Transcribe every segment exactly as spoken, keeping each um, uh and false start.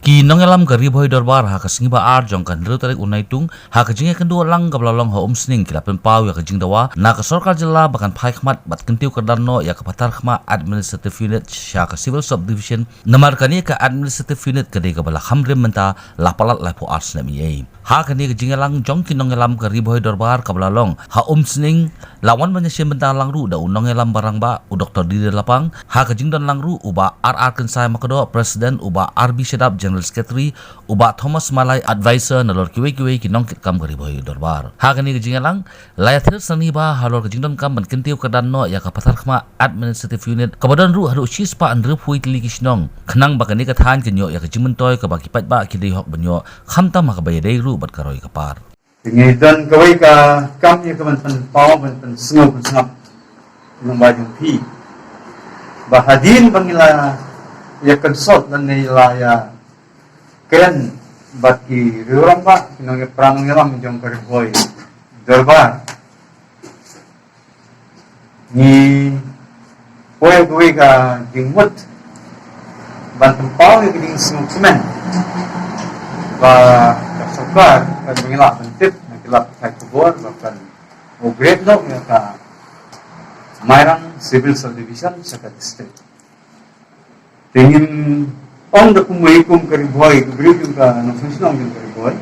Ki nongïalam ka Ri Bhoi Dorbar ha ka sngi ba ar jong ka hynriew tarik u Naitung, ha ka jingïakynduh lang kaba la long ha Umsning, ki la pynpaw ïa ka jingdawa na ka sorkar jylla ba kan phai khmat bad kyntiew kyrdan noh ïa ka Patharkhmah Administrative Unit sha ka Civil Subdivision, namar kane ka Administrative Unit ka dei kaba la kham rim mynta, la palat laiphew ar snem eiei. Ha kane ka jingïalang jong ki nongïalam ka Ri Bhoi Dorbar kaba la long ha Umsning, la wan ban ïashim bynta lang ruh da u nongïalam ba rangbah u Doktor D D Lapang, ha ka jingdon lang ruh u Bah R R Kynsai Makdoh, President, u Bah R B Shadap, General Secretary, u Bah Thomas Malai, Advisor, nalor kiwei kiwei ki nongkitkam ka Ri Bhoi Dorbar. Ha kane ka jingïalang, la ïathir sani ba halor ka jingdonkam ban kyntiew kyrdan noh ïa ka Patharkhmah Administrative Unit, kaba don ruh haduh shispah hynriewphew tylli ki shnong, khnang ba kane ka thaiñ kan ïoh ïa ka jingmyntoi kaba ki paidbah ki dei hok ban ïoh, khamtam ha kaba ïadei ruh bad ka roi ka par. Te ngi don kawei ka kam ïa ka ban pynpaw, ban pynsngew pynsngap lyngba jong phi, ba hadien ba ngi la ïa consult lane la ïa kren bad ki rangbah, ki nongïalam, nongïalam jong ka Ri Bhoi Dorbar, ngi poi kawei ka jingmut ban pynpaw ïa ka jingsngewkmen ba ka sorkar kan ïa lah ban tip na ki lad pathai khubor ba kan upgrade noh ïa ka Mairang Civil Subdivision sha ka district. Te ngim ong da kumwei kum ka Ri Bhoi, ka briew jong ka nongshong shnong jong ka Ri Bhoi,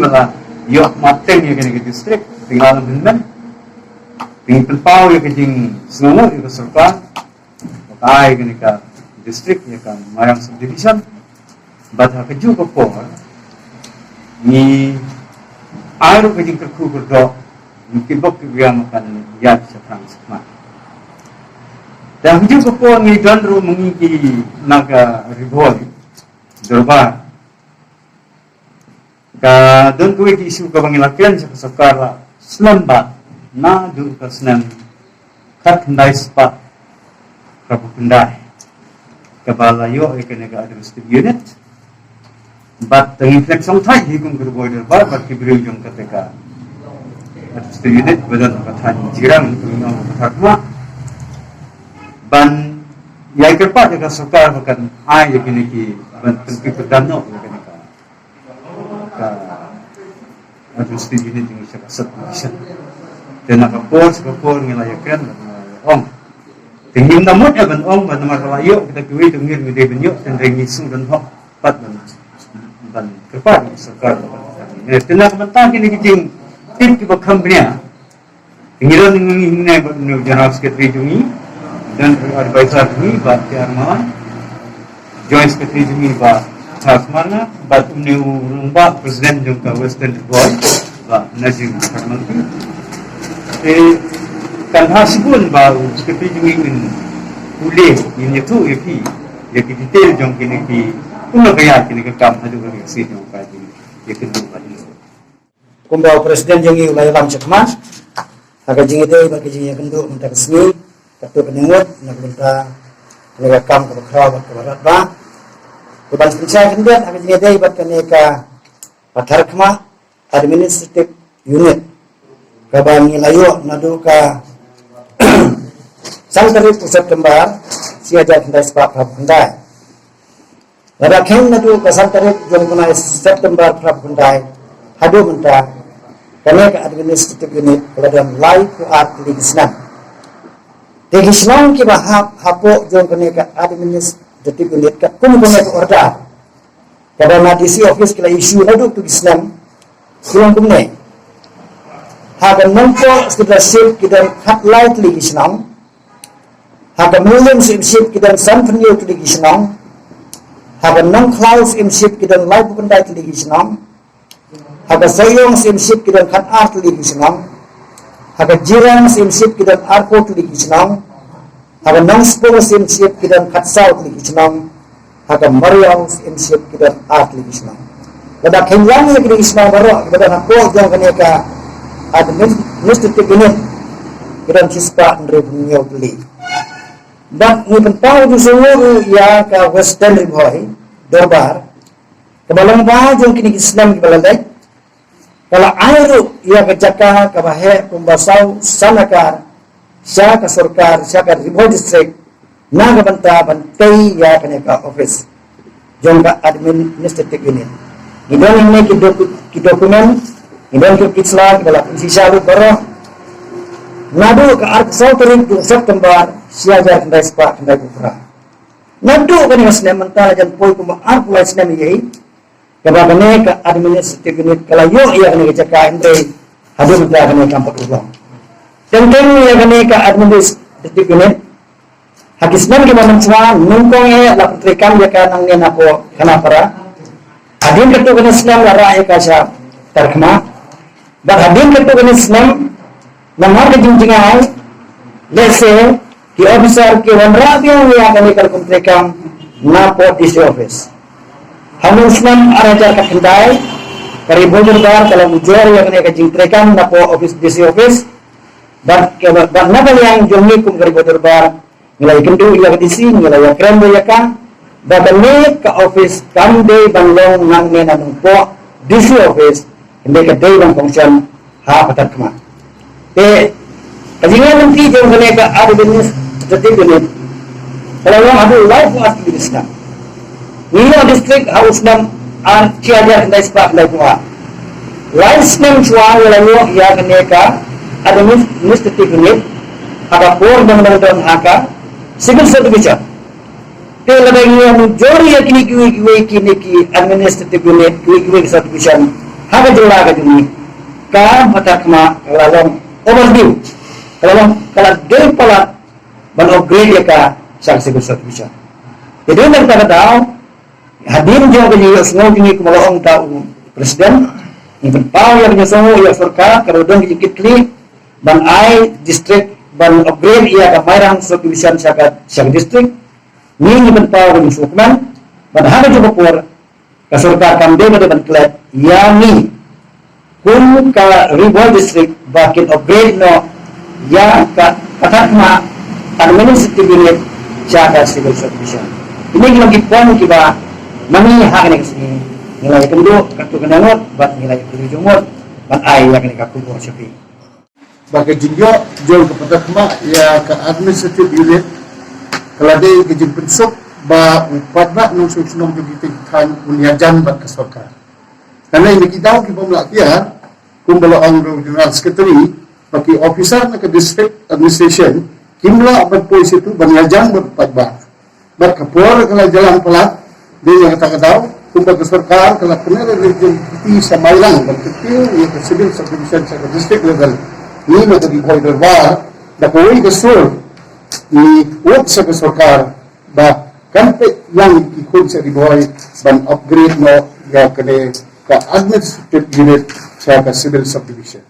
ba la ïoh marteng ïa kane ka district, te ngi la lam hynmen. Te ngi pynpaw ïa ka jingsngewnguh ïa ka sorkar ba ka ai kane ka district ïa ka Mairang Subdivision. Bad ha kajuh ka por ngi ai ruh ka jingkyrkhu kyrdoh, ngi ki bok ki biang kan ïaid sha thrang sha khmat. Te ha kajuh ka por ngi don ruh ma ngi ki na ka Ri Bhoi Dorbar, ka don kawei ka issue kaba ngi la kren sha ka sorkar la snem bad naduh ka snem khatkhyndai spah phra phew khyndai, kaba la ïoh ïa kane ka administrative unit. Bad te ngi khlem shongthait hi kum ka Ri Bhoi Dorbar bad ki briew jong kata ka administrative unit ba don ha ka thaiñ Jirang, ka ngi ong ka Patharkhmah, ban ïa kyrpad ïa ka sorkar ba kan ai ïa kine ki, ban pynkyndit noh ïa kane ka ka administrative unit jong ngi sha ka sub division. Te na ka por sha ka por ngi la ïakren, ngi la ong. Te ngim da mut eh ban ong ba namar ka la ïoh kita kiwei, te ngim dei ban ïoh, te ngi shu don hok pat ban, ban kyrpad ïa ka sorkar. Te na ka bynta kine ki jingtip kiba kham bniah, ngi don, ngi, ngi, ngi, General Secretary jong ngi, don Advisor jong ngi Bah T R Malan, Joint Secretary jong ngi Bah Charles Marngar, bad une u rangbah President jong ka Western Ri Bhoi, Bah Najib Kharmankti. Te kan bha shibun ba u Secretary jong ngi un pule, un ïathuh ïa phi ïa ki detail jong kine ki, kumno ka ïaid kine ki kam haduh ka ïaid jong ka jingïakynduh. Kumba u President jong ngi u la ïalam shakhmat, ha ka jingïadei bad ka jingïakynduh mynta ka sngi, katto katne ngut na ka bynta kane ka kam kaba khraw bad kaba radbah. Te ban pynshai khyndiat ha ka jingïadei bad kane ka Patharkhmah Administrative Unit, kaba ngi la ïoh naduh ka san tarik u September, shi hajar khyndai spah phra phew khyndai. Lada kheiñ naduh ka san tarik jong u bnai September phra phew khyndai haduh mynta, kane ka administrative unit ka la don laiphew ar tylli ki snem. Te ki shnong kiba hap hapoh jong kane ka administrative unit, katkum kane ka order kaba na D C office ki la issue naduh tu ki snem, ki long kumne. Ha ka Nongpoh Sudra Sib ki don khatlai tylli ki shnong. Ha ka Mylliem Siem Sib ki don sanphew hynñiew tylli ki shnong. Ha ka Nongkhlaw Siem Sib ki don laiphew khyndai tylli ki shnong. Ha ka Sohiong Siem Sib ki don khatar tylli ki shnong. Ha ka Jirang Siem Sib ki don arphew tylli ki shnong. Ha ka Nongspung Siem Sib ki don khatsaw tylli ki shnong. Ha ka Mariaw Siem Sib ki don ar tylli ki shnong. Lada kheiñ lang ïa ki shnong baroh kiba don hapoh jong kane ka administrative unit, ki don shispah hynriewphew hynñiew tylli. Bad ngi pynpaw ju sngewbha ïa ka Western Ri Bhoi Dorbar, kaba lyngba jong kine ki snem kiba la leit, ka la ai ruh ïa ka jaka kaba heh kumba saw san akar sha ka sorkar, sha ka Ri Bhoi District, na ka bynta ban tei ïa kane ka office. jong ka administrative unit. Ngi don hangne ki docu- ki document, ngi don ki pitsla kiba la pynshisha lut baroh. Naduh ka arphew saw tarik u September shi hajar khyndai spah khyndaiphew phra. Naduh kane ka snem mynta la jan poi kumba arphew lai snem ïa i, kaba kane ka administrative unit ka la ïoh ïa kane ka jaka, hynrei haduh mynta kane kam pat urlong. Teng teng ïa kane ka administrative unit, ha ki snem kiba mynshuwa nyngkong eh la pyntreikam ïa ka nangne napoh Khanapara. Hadien katto katne snem la rah ïa ka sha Tarkhma. Bad hadien katto katne snem, namar ka jingjngai, lehse ki officer ki wanrah biang ïa kane ka rukom treikam napoh D C office. Ha u snem ar hajar khatkhyndai, ka Ri Bhoi Dorbar ka la ujor ïa kane ka jingtreikam napoh office, D C office. Bad ka, bad na ka liang jong ngi kum ka Ri Bhoi Dorbar, ngi la ïakynduh ïa ka D C, ngi la ïakren ïa ka, ba kane ka office kam dei ban long nangne na nongpoh D C office, hynrei ka dei ban function ha Patharkhmah. Te ka jingïaid lynti jong kane ka administrative unit ka la long haduh laiphew ar tylli ki snem. Ngi ïoh district ha u snem ar, shi hajar khyndai spah khyndaiphew ar. Lai snem shuwa ngi la ïoh ïa kane ka administrative unit ha ka por ba ngi dang don ha ka civil subdivision. Te lada ngi ïa ujor ïa kine kiwei kiwei kine ki administrative unit, kiwei kiwei ki subdivision ha ka jylla ka jong ngi, ka Patharkhmah ka la long overdue, ka la long, ka la dei palat ban upgrade ïa ka sha ka civil subdivision. Te dei na kata ka daw, hadien jong ka jingïohsngew jong ngi, kum la ong da u President, ngi pynpaw ïa ka jingïohsngew ïa ka sorkar, ka don ka jingkitkhlieh ban ai district, ban upgrade ïa ka Mairang subdivision sha ka, sha ka district. Ngi, ngi pynpaw ka jingsngewkmen, bad ha kajuh ka por ka sorkar kam dei ba dei ban klet ïa ngi kum ka Ri Bhoi District ba kin upgrade noh ïa ka Patharkhmah administrative unit sha ka civil subdivision. Kine ki long ki point kiba ma ngi ha kane ka sngi ngi la ïakynduh katto katne ngut bad ngi la ïakynduh jingmut ban ai ïa kane ka khubor sha phi. Ba ka jingïoh jong ka Patharkhmah ïa ka administrative unit ka la dei ka jingpynsuk ba u paidbah nongshong shnong jong kita ki thaiñ un ïajan bad ka sorkar. Kane na ki daw ki bym lah kiar, kumba la ong u General Secretary, ba ki officer na ka district administration kim lah ban poi sha tu ban ïajan bad u paidbah. Bad ka por ka la jlan palat, dei na kata ka daw, kumba ka sorkar ka la kynnoh ïa ka jingkti sha Mairang ban kyntiew ïa ka civil subdivision sha ka district level. Ngi na ka Ri Bhoi Dorbar, da kawei ka sur ngi wad sha ka sorkar ba kan peit lang ki khun sha Ri Bhoi ban upgrade noh ïa kane ka administrative unit sha ka civil subdivision.